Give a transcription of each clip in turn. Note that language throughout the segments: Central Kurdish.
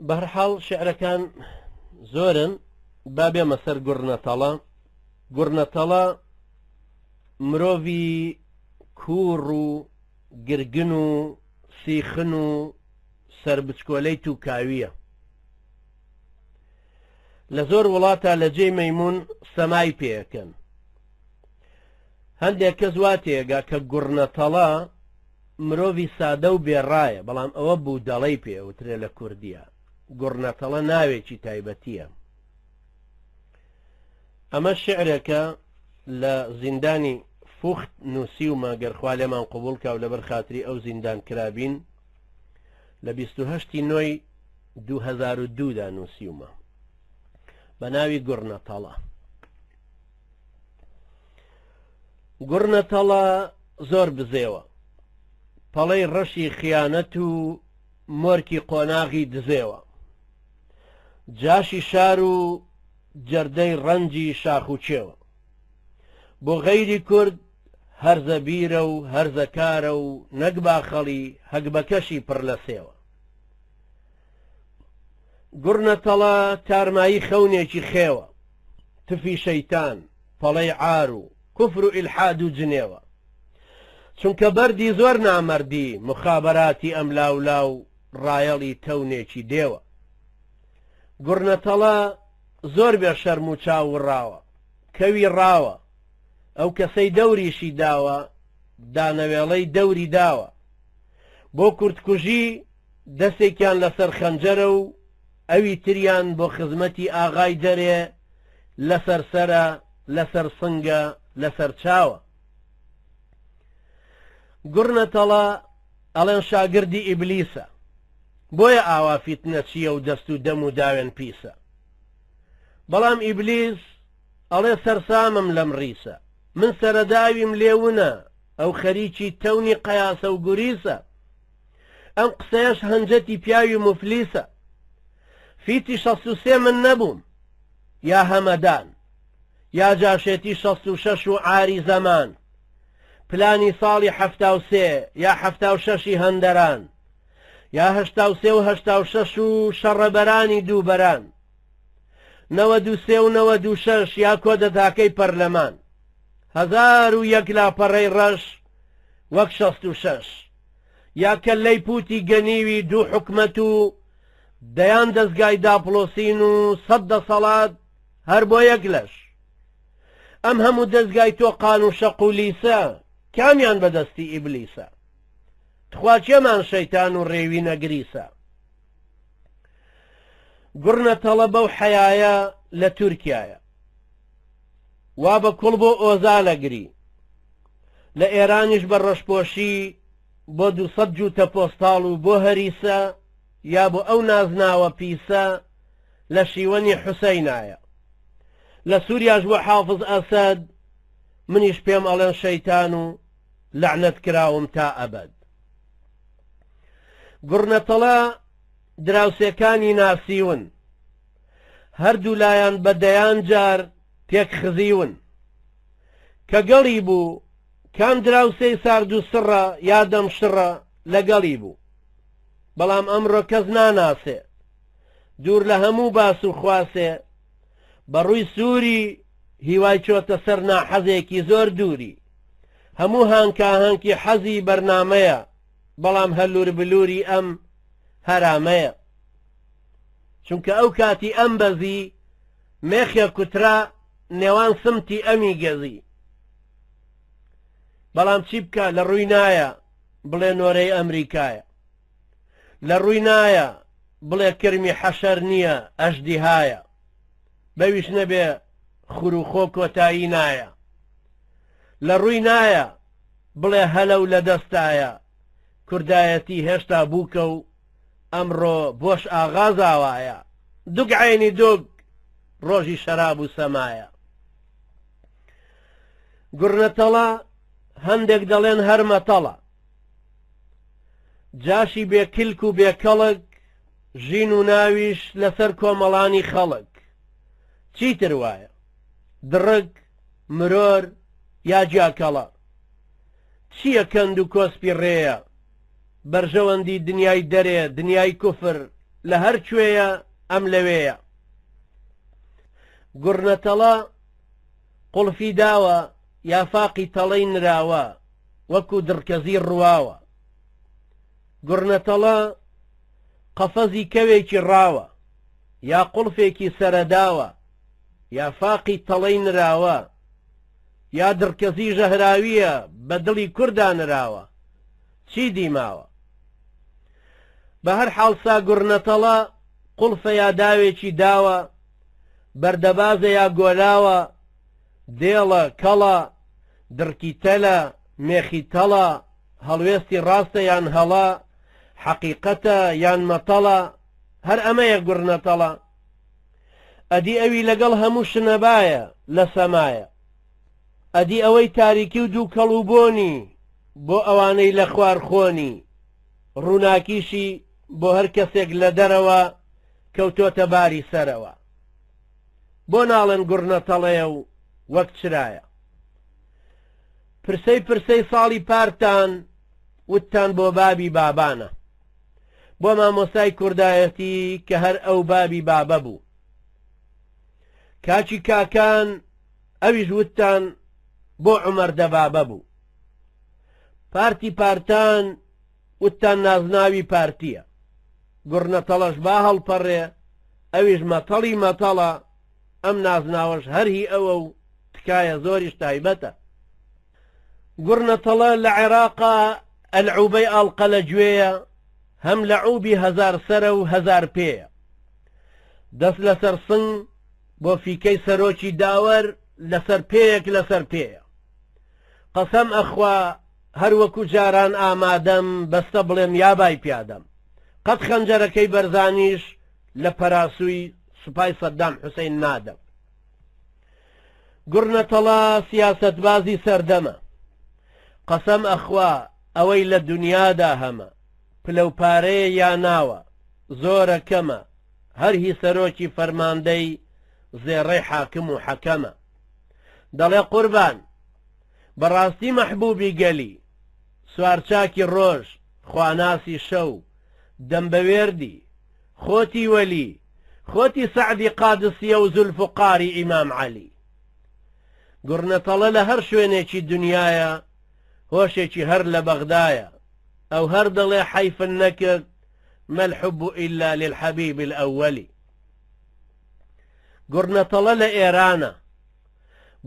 بەهەرحاڵ شیعرەکان زۆرن با بێمە سەر گوڕنەتەڵە. گوڕنەتەڵە مرۆڤی کووڕ و گرگن و سیخن و سەربچکۆلەی تووکاوییە. لە زۆر وڵاتا لە جێی مەیموون سەمای پێ ئەکەن. هەندێک کەس وا تێگا کە گوڕنەتەڵە مرۆڤی سادە و بێڕایە، بەڵام ئەوە بوودەڵەی پێ ئەوترێ لە کوردییە. گوڕنەتەڵە ناوێکی تایبەتییە. ئەمە شیعرێکە لە زیندانی فوخت نووسیومە، گەر خوا لێمان قبوڵ کا و لەبەر خاتری ئەو زیندان کرابین، لە 28 ی نۆی 2002 دا نووسیومە بە ناوی گوڕنەتەڵە. گوڕنەتەڵە زۆر بزێوە، پەڵەی ڕەشی خیانەت و مۆرکی قۆناغی دزێوە. جاشی شار و جەردەی ڕەنجی شاخ و کێوە. بۆ غەیری کورد هەرزە بیرە و هەرزە کارە و نەک باخەڵی هەگبەکەشی پڕ لە سێوە. گوڕنەتەڵە تارمایی خەونێکی خێوە. تفی شەیتان، پەڵەی عار و کوفر و ئیلحاد و جنێوە. چونکە بەردی زۆر نامەردی موخابەراتی ئەملاولا و ڕایەڵی تەونێکی دێوە. گوڕنەتەڵە زۆر بێ شەرم و چاو وڕاوە، کەوی ڕاوە، ئەو کەسەی دەوریشی داوە، دانەوێڵەی دەوری داوە. بۆ کوردکوژی دەسێکیان لەسەر خەنجەرە و ئەوی تریان بۆ خزمەتی ئاغای دەرێ لەسەر سەرە، لەسەر سنگە، لەسەر چاوە. گوڕنەتەڵە ئەڵێن شاگردی ئیبلیسە، بۆیە ئاوا فیتنەچییە و دەست و دەم و داوێن پیسە. بەڵام ئیبلیس ئەڵێ سەرسامم لەم ڕیسە، من سەرەداویم لێ ونە، ئەو خەریکی تەونی قەیاسە و گوریسە. ئەم قسەیەش هەنجەتی پیاوی موفلیسە. فیتی 63 من نەبووم، یا هەمەدان، یا جاشێتی 66 و عاری زەمان، پلانی ساڵی 73 یا 76ی هەندەران، یا 83 و 86 و شەڕەبەرانی دووبەران، 93 و 96 یا کۆدەتاکەی پەرلەمان، 1001 لاپەڕەی ڕەش وەک 66. یا کەللەی پوتی گەنیوی دوو حکومەت و دەیان دەزگای داپڵۆسین و سەد دەسەڵات هەر بۆ یەک لەش. ئەم هەموو دەزگای تۆقان و شەق و لیسە کامیان بە دەستی ئیبلیسە؟ تخوا کێمان شەیتان و ڕێوی نەگریسە؟ گوڕنە تەڵە بەو حەیایە لە تورکیایە وا بە کوڵ بۆ ئۆزالەگری لە ئێرانیش بە ڕەشپۆشی بۆ 200 جووتە پۆستاڵ و بۆ هەریسە یا بۆ ئەو نازناوە پیسە لە شیوەنی حوسەینایە لە سووریاش بۆ حافز ئەسەد منیش پێم ئەڵێن شەیتان و لەعنەت کراوم تا ئەبەد. گوڕنەتەڵە دراوسێکانی ناسیون هەردوو لایان بە دەیان جار تێکخزیون. کە گەڵی بوو کام دراوسێی سارد و سڕە یا دەم شڕە لەگەڵی بوو. بەڵام ئەمڕۆ کەس ناناسێ. دوور لە هەموو باس و خواسێ بە ڕووی سووری هیوای چۆتە سەر ناحەزێکی زۆر دووری. هەموو هانکاهانکی حەزی بەرنامەیە بەڵام هەلووربلووری ئەم هەرامەیە. چونکە ئەو کاتی ئەم بەزی مێخێ کوترا نێوان سمتی ئەمی گەزی. بەڵام چی بکا لە ڕووی نایە بڵێ نۆرەی ئەمریکایە. لە ڕووی نایە بڵێ کرمی حەشەر نییە ئەژدیهایە. بەویش نەبێ خوروخۆ کۆتایی نایە. لە ڕووی نایە بڵێ هەلەو لە دەستایە کوردایەتی هێشتا بووکە و ئەمڕۆ بۆش ئاغا زاوایە دوگ عەینی دوگ ڕۆژی شەراب و سەمایە. گوڕنەتەڵە هەندێک دەڵێن هەر مەتەڵە جاشی بێ کلک و بێ کەڵک ژین و ناویش لەسەر کۆمەڵانی خەڵک چیتر وایە دڕک مرۆر یا جیاکەڵە چییە کەند و کۆسپی ڕێیە بەرژەوەندی دنیای دەرێ دنیای کوفر لە هەر کوێیە ئەم لەوێیە. گوڕنەتەڵە قوڵفی داوە یا فاقی تەڵەی نراوە وەکو دڕکەزی ڕواوە. گوڕنەتەڵە قەفەزی کەوێکی ڕاوە یا قوڵفێکی سەرەداوە یا فاقی تەڵەی نراوە یا دڕکەزی ژەهراویە بە دڵی کوردا نراوە چی دی ماوە؟ بە هەر حاڵ سا گوڕنەتەڵە قوڵفە یا داوێکی داوە بەردەبازە یا گۆلاوە دێڵە کەڵە دڕکی تەلە مێخی تەڵە هەڵوێستی ڕاستە یان هەڵە حەقیقەتە یان مەتەڵە هەر ئەمەیە گوڕنەتەڵە ئەدی ئەوی لەگەڵ هەموو شنەبایە لە سەمایە ئەدی ئەوەی تاریکی و دووکەڵ و بۆنی بۆ ئەوانەی لە خوار خۆنی ڕووناکیشی بۆ هەر کەسێک لە دەرەوە کەوتۆتە باری سەرەوە بۆ ناڵێن گوڕنەتەڵەیە و وەک چرایە پرسەی پرسەی ساڵی پارتان وتتان بۆ بابی بابانە بۆ مامۆستای کوردایەتی کە هەر ئەو بابی بابە بوو کاکی کاکان ئەویش وتتان بۆ عومەر دەبابە بوو پارتی پارتان وتتان نازناوی پارتیە گوڕنەتەڵەش با هەڵپەڕێ ئەویش مەتەڵی مەتەڵە ئەم نازناوەش هەر هی ئەوە و تکایە زۆریش تایبەتە گوڕنەتەڵە لە عێراقا ئەلعوبەی ئاڵقە لە گوێیە هەم لەعوبی هەزار سەرە و هەزار پێیە دەست لەسەر سنگ بۆ فیکەی سەرۆکی داوەر لەسەر پێیەک لەسەر پێیە قەسەم ئەخوا هەر وەکو جاران ئامادەم بەستە بڵێم یابای پیادەم قەت خەنجەرەکەی بەرزانیش لە پەراسووی سوپای سەدام حوسەین نادەم. گوڕنەتەڵە سیاسەتبازی سەردەمە. قەسەم ئەخوا ئەوەی لە دونیادا هەمە، پلە و پارەیە یا ناوە، زۆرە کەمە، هەر هی سەرۆکی فەرماندەی زێڕەی حاکم و حەکەمە. دەڵێ قوربان، بەڕاستی مەحبووبی گەلی، سوارچاکی ڕۆژ، خواناسی شەو، دەم بە وێردی، خۆتی وەلی، خۆتی سەعدی قادسیە و زولفوقاری ئیمام عەلی. گوڕنەتەڵە لە هەر شوێنێکی دنیایە، هۆشێکی هەر لە بەغدایە. ئەو هەر دەڵێ حەیفن نەکرد، ما الحب الا للحبیب الاول. گوڕنەتەڵە لە ئێرانە،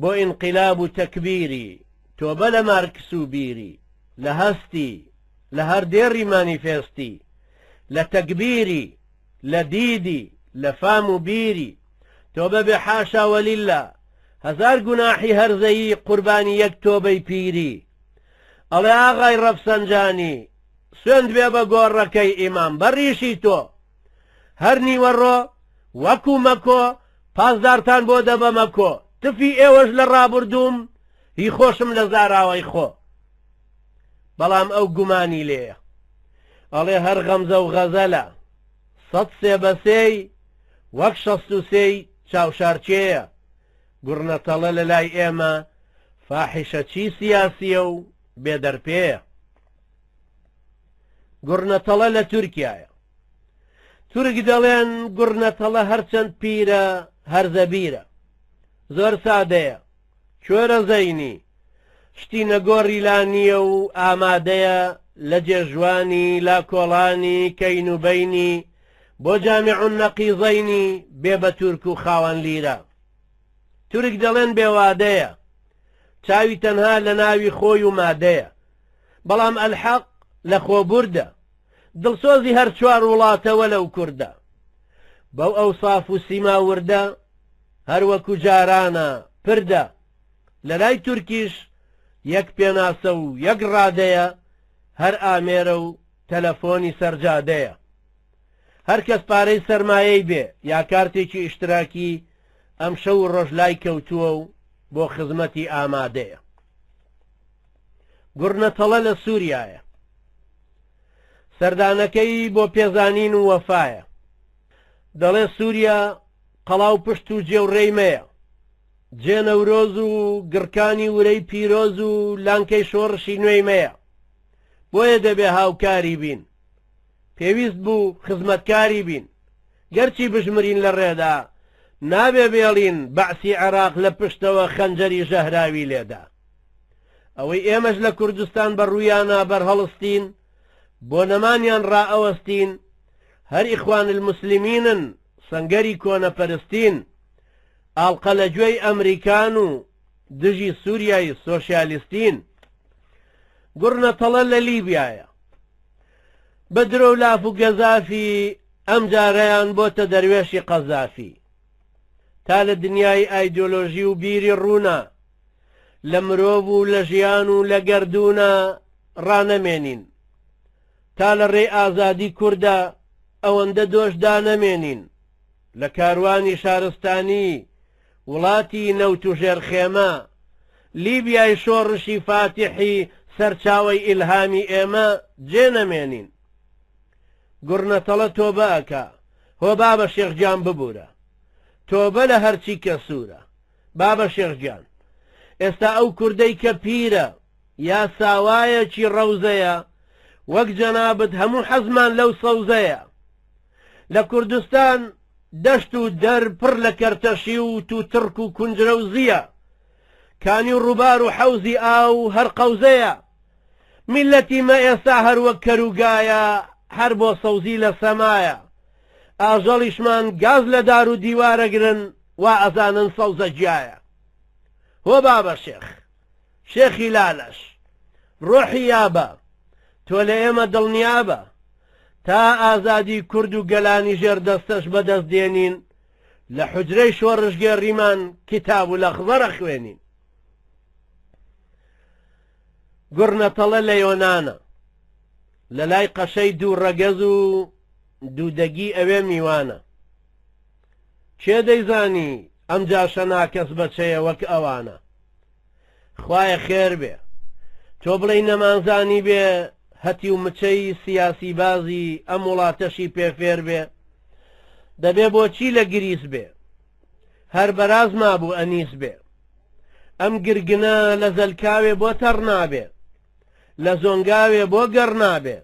بۆ ئینقیلاب و تەکبیری، تۆبە لە مارکس و بیری، لە هەستی، لە هەر دێڕی مانیفێستی، لە تەگبیری، لە دیدی، لە فام و بیری، تۆبە بێ حاشا وەلیلا، هەزار گوناحی هەرزەیی قوربانی یەک تۆبەی پیری. ئەڵێ ئاغای ڕەفسەنجانی، سوێند بێ بە گۆڕەکەی ئیمام بە ڕیشی تۆ، هەر نیوەڕۆ وەکوو مەکۆ پاسدارتان بۆ دەبەمە کۆ، تفی ئێوەش لە ڕابوردووم، هی خۆشم لە زاراوەی خۆ. بەڵام ئەو گومانی لێیە ئەڵێ هەر غەمزە و غەزەلە 103 بە سێی وەک 63ی چاوشارکێیە گوڕنەتەڵە لە لای ئێمە فاحیشە چی سیاسیە و بێدەرپێیە گوڕنەتەڵە لە تورکیایە تورک دەڵێن گوڕنەتەڵە هەرچەند پیرە هەرزەبیرە زۆر سادەیە کوێرە زەینی شتی نەگۆڕی لا نییە و ئامادەیە لە جێژوانی لا کۆڵانی کەین و بەینی بۆ جامع النەقیزەینی بێ بە تورک و خاوەن لیرە. تورک دەڵێن بێ وادەیە چاوی تەنها لە ناوی خۆی و مادەیە بەڵام ئەلحەق لە خۆبوردە دڵسۆزی هەر چوار وڵاتە وەلەو کوردە بەو ئەوساف و سیما وردە هەر وەکو جارانە پردە لەلای تورکیش یەک پێناسە و یەک ڕادەیە هەر ئامێرە و تەلەفۆنی سەرجادەیە هەر کەس پارەی سەرمایەی بێ یا کارتێکی ئیشتراکی ئەم شەو و ڕۆژ لای کەوتووە و بۆ خزمەتی ئامادەیە گوڕنەتەڵە لە سووریایە سەردانەکەی بۆ پێزانین و وەفایە دەڵێ سووریا قەڵا و پشت و جێ و ڕێی مەیە جێ نەورۆز و گڕکانی ورەی پیرۆز و لانکەی شۆڕشی نوێی مەیە بۆیە دەبێ هاوکاری بین. پێویست بوو خزمەتکاری بین. گەرچی بشمرین لە ڕێدا، نابێ بێڵین بەعسی عێراق لە پشتەوە خەنجەری ژەهراوی لێدا. ئەوەی ئێمەش لە کوردستان بە ڕوویانا بەرهەڵستین، بۆ نەمانیان ڕائەوەستین، هەر ئیخوان الموسلمینن، سەنگەری کۆنەپەرستین، ئاڵقە لە گوێی ئەمریکان و دژی سوریای سۆشیالیستین. گوڕنەتەڵە لە لیبیایە. بە درۆ و لاف و گەزافی ئەمجارەیان بۆتە دەروێشی قەزافی. تا لە دنیای ئایدۆلۆژی و بیری ڕوونا، لە مرۆڤ و لە ژیان و لە گەردوونا ڕانەمێنین. تا لە ڕێی ئازادی کوردا ئەوەندە دۆش دانەمێنین. لە کاروانی شارستانی وڵاتی نەوت و ژێرخێمە، لیبیای شۆڕشی فاتیحی سەرچاوەی ئیلهامی ئێمە جێ نەمێنین. گوڕنەتەڵە تۆبە ئەکا، هۆ بابە شێخ گیان ببورە. تۆبە لە هەرچی کە سوورە. بابە شێخ گیان، ئێستا ئەو کوردەی کە پیرە یا ساوایەکی ڕەوزەیە، وەک جەنابت هەموو حەزمان لەو سەوزەیە. لە کوردستان دەشت و دەر پڕ لە کەرتەشی و تووتڕک و کونجرە و زییە. کانی و ڕووبار و حەوزی ئاو هەر قەوزەیە. میللەتی مە ئێستا هەر وەک کەر و گایە، هەر بۆ سەوزی لە سەمایە. ئاژەڵیشمان گاز لە دار و دیوار ئەگرن، وا ئەزانن سەوزە گیایە. هۆ بابە شێخ، شێخی لالەش، ڕۆحی یابە، تۆ لە ئێمە دڵنیابە، تا ئازادی کورد و گەلانی ژێر دەستەش بەدەست دێنین، لە حوجرەی شۆڕشگێڕیمان کیتاب و لەخزەر ئەخوێنین. گوڕنەتەڵە لە یۆنانە، لە لای قەشەی دوو ڕەگەز و دوودەگی ئەوێ میوانە. کێ دەیزانی ئەم جاشە ناکەس بەچەیە وەک ئەوانە. خوایە خێر بێ. تۆ بڵێی نەمانزانی بێ هەتیو مچەی سیاسی بازی ئەم وڵاتەشی پێ فێر بێ؟ دەبێ بۆچی لە گریس بێ؟ هەر بەراز مابوو ئەنیس بێ. ئەم گرگنە لە زەلکاوێ بۆ تەڕ نابێ؟ لە زۆنگاوێ بۆ گەڕ نابێ؟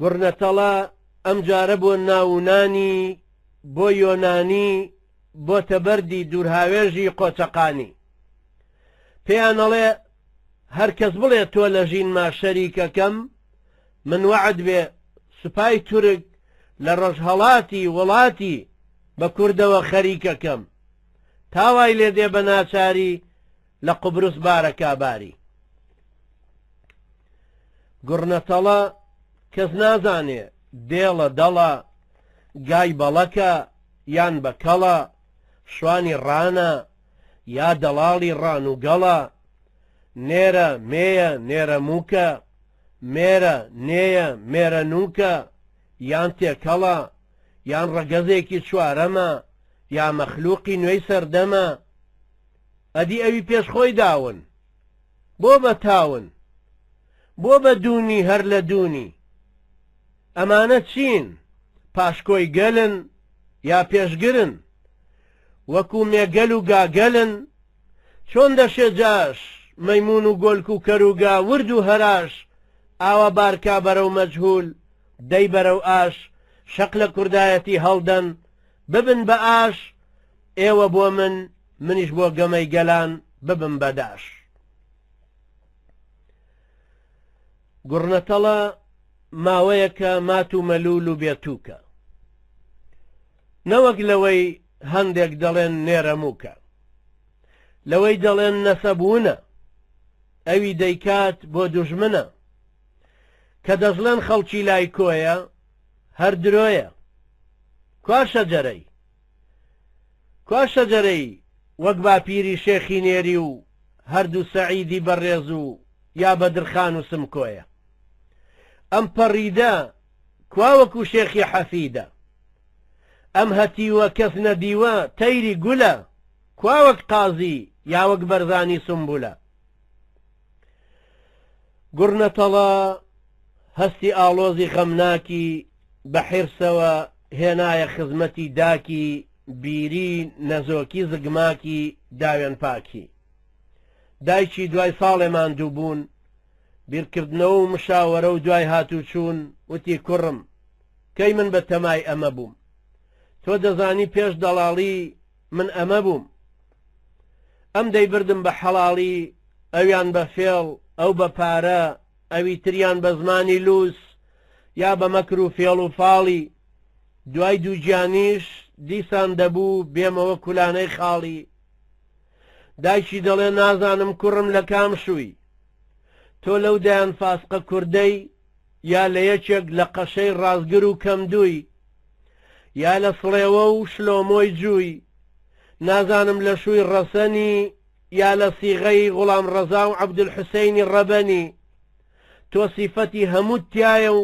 گوڕنەتەڵە ئەمجارە بۆ ناو و نانی بۆ یۆنانی بۆتە بەردی دوورهاوێژی قۆچەقانی. پێیان ئەڵێ هەر کەس بڵێ تۆ لە ژینما شەریکەکەم، من وەعد بێ سوپای تورک لە ڕۆژهەڵاتی وڵاتی بە کوردەوە خەریکەکەم. تا وای لێ دێ بە ناچاری لە قوبرس بارەکا باری. گوڕنەتەڵە کەس نازانێ دێڵە دەڵە گای بەڵەکە یان بە کەڵە، شوانی ڕانە یا دەڵاڵی ڕان و گەڵە، نێرە مێیە نێرە مووکە، مێرە نێیە مێرە نووکە، یان تێکەڵە، یان ڕەگەزێکی چوارەمە، یا مەخلووقی نوێی سەردەمە. ئەدی ئەوی پێش خۆی داون، بۆ بە تاون؟ بۆ بە دوونی هەر لە دوونی؟ ئەمانە چین؟ پاشکۆی گەلن یا پێشگرن؟ وەکو مێگەل و گاگەلن؟ چۆن دەشێ جاش، مەیموون و گۆلک و کەر و گا ورد و هەراش ئاوا بارکا بەرەو مەجهول، دەی بەرەو ئاش، شەق لە کوردایەتی هەڵدەن، ببن بە ئاش، ئێوە بۆ من، منیش بۆ گەمەی گەلان ببم بە داش. گوڕنەتەڵە ماوەیەکە مات و مەلوول و بێتووکە. نەوەک لەوەی هەندێک دەڵێن نێرەمووکە. لەوەی دەڵێن نەسەب ونە. ئەوی دەیکات بۆ دوژمنە. کە دەشڵێن خەڵکی لای کۆیە، هەر درۆیە. کوا شەجەرەی؟ کوا شەجەرەی وەک باپیری شێخی نێری و هەردوو سەعیدی بەڕێز و یا بەدرخان و سمکۆیە؟ ئەم پەڕیدە کوا وەکو شێخی حەفیدە؟ ئەم هەتیوە کەس نەدیوە تەیری گولە کوا وەک قازی یا وەک بەرزانی سومبولە؟ گوڕنەتەڵە هەستی ئاڵۆزی غەمناکی بە حیرسەوە هێنایە خزمەتی داکی بیری نەزۆکی زگماکی داوێن پاکی دایکی دوای ساڵێ ماندووبوون. بیرکردنەوە و مشاوەرە و دوای هاتوچوون وتی کوڕم کەی من بە تەمای ئەمە بووم؟ تۆ دەزانی پێش دەڵاڵی من ئەمە بووم. ئەم دەیبردم بە حەڵاڵی، ئەویان بە فێڵ، ئەو بە پارە، ئەوی تریان بە زمانی لووس یا بە مەکر و فێڵ و فاڵی. دوای دووگیانیش دیسان دەبوو بێمەوە کولانەی خاڵی. دایکی دەڵێ نازانم کوڕم لە کام شووی؟ تۆ لەو دەیان فاسقە کوردەی یا لە یەکێک لە قەشەی ڕاستگر و کەمدووی یا لە سڵێوە و شلۆمۆی جووی نازانم لە شووی ڕەسەنی یا لە سیغەی غوڵام ڕەزا و عەبدولحوسەینی ڕەبەنی تۆ سیفەتی هەمووت تیایە و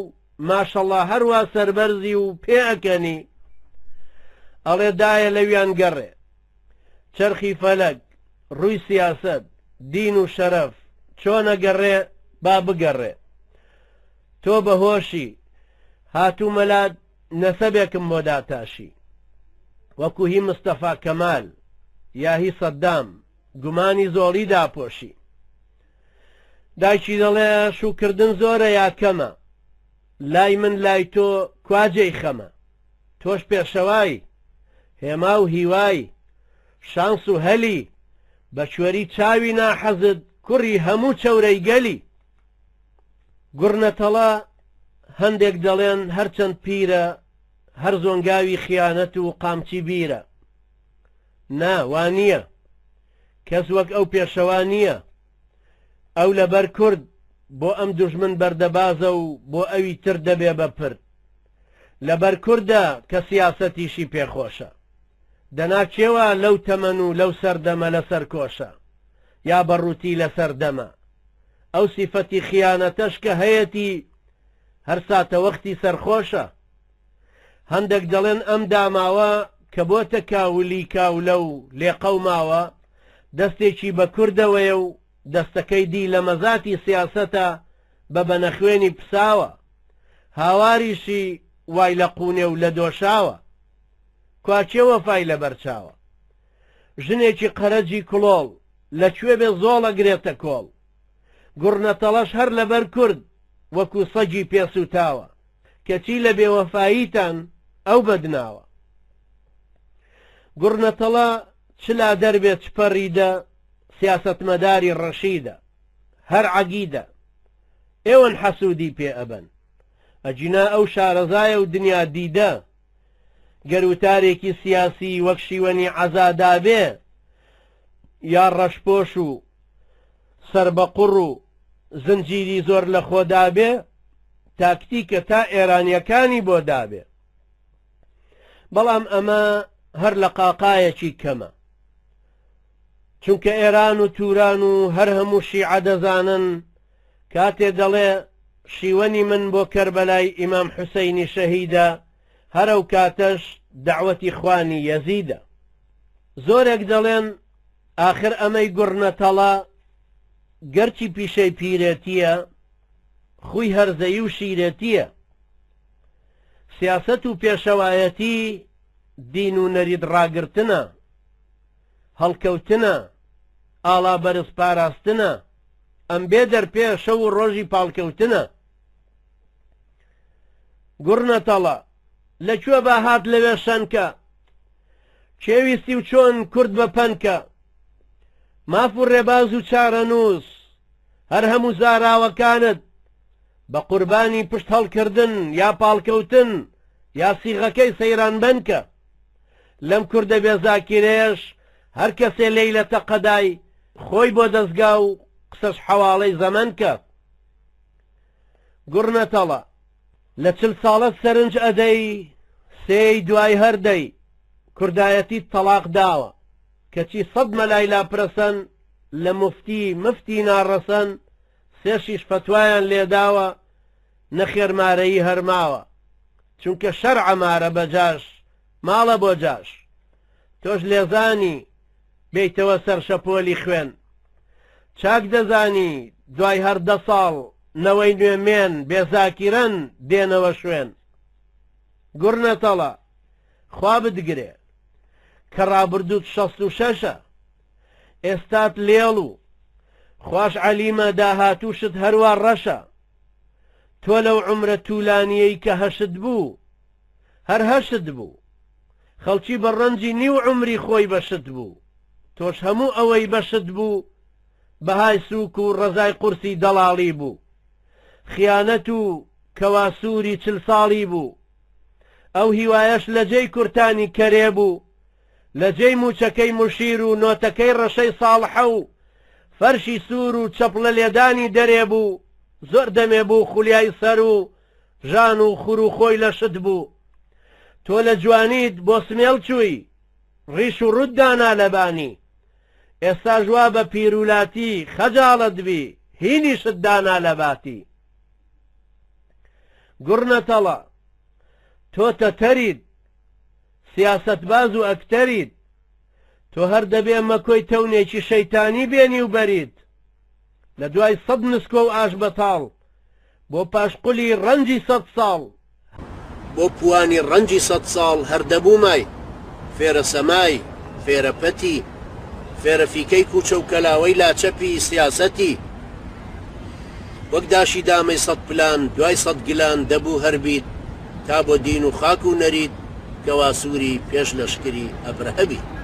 ماشەڵا هەروا سەربەرزی و پێ ئەکەنی ئەڵێ دایە لەویان گەڕێ چەرخی فەلەک، ڕووی سیاسەت، دین و شەرەف، چۆن ئەگەڕێ با بگەڕێ. تۆ بە هۆشی، هاتوومە لات نەسەبێکم بۆ داتاشی. وەکوو هی مستەفا کەمال، یا هی سەدام، گومانی زۆڵی داپۆشی. دایکی دەڵێ شووکردن زۆرە یا کەمە؟ لای من لای تۆ کوا جێی خەمە؟ تۆش پێشەوای، هێما و هیوای، شانس و هەلی، بە کوێری چاوی ناحەزت کوڕی هەموو چەورەی گەلی. گوڕنەتەڵە هەندێک دەڵێن هەرچەند پیرە هەر زۆنگاوی خیانەت و قامچی بیرە. نا وا نییە. کەس وەک ئەو پێشەوا نییە. ئەو لەبەر کورد بۆ ئەم دوژمن بەردەبازە و بۆ ئەوی تر دەبێ بە پرد. لەبەر کوردە کە سیاسەتیشی پێ خۆشە. دەنا کێ وا لەو تەمەن و لەو سەردەمە لەسەر کۆشە یا بە ڕووتی لەسەر دەمە. ئەو سیفەتی خیانەتەش کە هەیەتی هەر ساتەوەختی سەرخۆشە. هەندێک دەڵێن ئەم داماوە کە بۆتە کاولی کاولە و لێقەوماوە دەستێکی بە کوردەوەیە و دەستەکەی دی لە مەزاتی سیاسەتە بە بەنەخوێنی پساوە. هاواریشی وای لە قوونێ و لە دۆشاوە. کوا کێ وەفای لەبەر چاوە؟ ژنێکی قەرەجی کڵۆڵ، لە کوێ بێ زۆڵ ئەگرێتە کۆڵ. گوڕنەتەڵەش هەر لەبەر کورد، وەکوو سەگی پێ سووتاوە. کەچی لە بێوەفاییتان ئەو بەدناوە. گوڕنەتەڵە چ لادەر بێ چ پەڕیدە، سیاسەتمەداری ڕەشیدە. هەر عەگیدە. ئێوەن حەسوودی پێ ئەبەن. ئەگینا ئەو شارەزایە و دنیا دیدە. گەر وتارێکی سیاسی وەک شیوەنی عەزا دابێ یا ڕەشپۆش و سەربەقوڕ و زنجیری زۆر لە خۆ دابێ، تاکتیکە تا ئێرانیەکانی بۆ دابێ. بەڵام ئەمە هەر لە قاقایەکی کەمە. چونکە ئێران و توران و هەر هەموو شیعە دەزانن کاتێ دەڵێ شیوەنی من بۆ کەربەلای ئیمام حوسەینی شەهیدە هەر ئەو کاتەش دەعوەتی خوانی یەزیدە. زۆرێک دەڵێن ئاخر ئەمەی گوڕنەتەڵە گەرچی پیشەی پیرێتیە خوی هەرزەیی و شیرێتیە. سیاسەت و پێشەوایەتی دین و نەریت ڕاگرتنە. هەڵکەوتنە، ئاڵا بەرز پاراستنە، ئەم بێ دەرپێ شەو و ڕۆژی پاڵکەوتنە. گوڕنەتەڵە، لە کوێ با هات لەوێ شەنکە، کێ ویستی و چۆن کورد بە پەنکە. ماف و ڕێباز و چارەنووس، هەر هەموو زاراوەکانت، بە قوربانی پشت هەڵکردن یا پاڵکەوتن یا سیغەکەی سەیران بەنکە. لەم کوردە بێ زاکیرەیەش هەر کەسێ لێی لە تەقەدای خۆی بۆ دەزگا و قسەش حەواڵەی زەمەن کە. گوڕنەتەڵە، لە چل ساڵەت سەرنج ئەدەی سێی دوای هەر دەی کوردایەتیت تەڵاق داوە کەچی سەد مەلای لاپرەسەن لە موفتی مفتی ناڕەسەن سێشیش فەتوایان لێداوە نەخێر مارەیی هەر ماوە چونکە شەرعە مارە بە جاش ماڵە بۆ جاش تۆش لێزانی بێیتەوە سەر شەپۆلی خوێن چاک دەزانی دوای هەر دە ساڵ نەوەی نوێ مێن بێ زاکیرەن دێنەوە شوێن گوڕنەتەڵە خوا بتگرێ کە ڕابردووت 66ە ئێستات لێڵ و. خواش عەلیمە داهاتووشت هەروا ڕەشە. تۆ لەو عومرە تولانیەی کە هەشت بوو هەر هەشت بوو. خەڵکی بە ڕەنجی نیو عومری خۆی بە شت بوو. تۆش هەموو ئەوەی بەشت بوو بەهای سووک و ڕەزای قورسی دەڵاڵی بوو. خیانەت و کەوا سووری چل ساڵی بوو. ئەو هیوایەش لە جێی کورتانی کەرێ بوو. لە جێی مووچەکەی موشیر و نۆتەکەی ڕەشەی ساڵحە و فەرشی سوور و چەپڵە لێدانی دەرێ بوو. زۆر دەمێ بوو خولیای سەر و ژان و خور و خۆی لە شت بوو. تۆ لە جوانیت بۆ سمێڵ چووی، ڕیش و ڕووت دانا لە بانی. ئێستاش وا بە پیر و لاتی خەجاڵەت بی، هینیشت دانا لە باتی. گوڕنەتەڵە، تۆ تەتەریت، سیاسەتباز و ئەکتەریت. تۆ هەر دەبێ مەکۆی تەونێکی شەیتانی بێنی و بەریت. لە دوای سەد نسکۆ و ئاش بەتاڵ، بۆ پاشقولی ڕەنجی سەد ساڵ. بۆ پوانی ڕەنجی سەد ساڵ هەر دەبوومای، فێرە سەمای، فێرە پەتی، فێرە فیکەی کوچە و کەلاوەی لاچەپی سیاسەتی. وەک داشی دامەی سەد پلان دوای سەد گلان دەبوو هەر بیت تا بۆ دین و خاک و نەریت کەواسووری پێش لەشکری ئەبرەهە بیت.